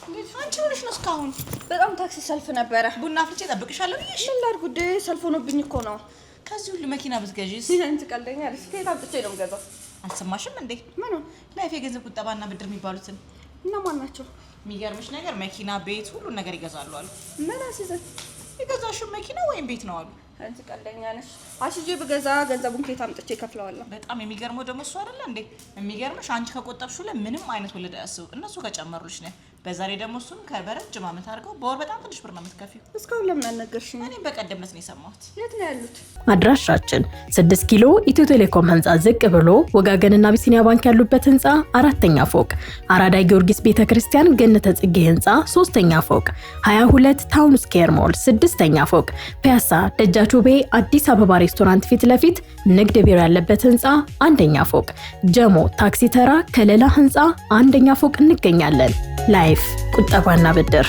አንቺ ሆነሽ ነው እስካሁን? በጣም ታክሲ ሰልፍ ነበረ። ቡና አፍልቼ እጠብቅሻለሁ ብዬሽ። ምን ላድርግ ውዴ፣ ሰልፍ ሆኖብኝ እኮ ነው። ከዚህ ሁሉ መኪና ብትገዢስ? አንቺ ቀልደኛ ነሽ። ከየት አምጥቼ ነው የምገዛው? አልሰማሽም እንዴ? ምኑ? ላይፍ የገንዘብ ቁጠባና ብድር የሚባሉትን። እና ማን ናቸው? የሚገርምሽ ነገር መኪና፣ ቤት፣ ሁሉን ነገር ይገዛሉ አሉ። ምን አስይዘን? የገዛሽው መኪና ወይም ቤት ነው አሉ። አንቺ ቀልደኛ ነሽ። አስይዤ ብገዛ ገንዘቡን ከየት አምጥቼ እከፍለዋለሁ? በጣም የሚገርመው ደግሞ እሱ አይደለ እንዴ? የሚገርምሽ አንቺ ከቆጠብሽው ላይ ምንም አይነት ወለድ አያስቡ፣ እነሱ ከጨመሩልሽ ነው። በዛ ላይ ደግሞ እሱን በረጅም ዓመት አድርገው በወር በጣም ትንሽ ብር ነው የምትከፊው። እስካሁን ለምን አልነገርሽኝ? እኔም በቀደም ዕለት ነው የሰማሁት። የት ነው ያሉት? አድራሻችን 6 ኪሎ ኢትዮ ቴሌኮም ህንፃ ዝቅ ብሎ ወጋገንና አቢሲኒያ ባንክ ያሉበት ህንፃ አራተኛ ፎቅ፣ አራዳ ጊዮርጊስ ቤተ ክርስቲያን ገነተ ጽጌ ህንፃ ሶስተኛ ፎቅ፣ 22 ታውን ስኩዌር ሞል ስድስተኛ ፎቅ፣ ፒያሳ ደጃች ውቤ አዲስ አበባ ሬስቶራንት ፊት ለፊት ንግድ ቢሮ ያለበት ህንፃ አንደኛ ፎቅ፣ ጀሞ ታክሲ ተራ ከሌላ ህንፃ አንደኛ ፎቅ እንገኛለን። ላይፍ ቁጠባና ብድር።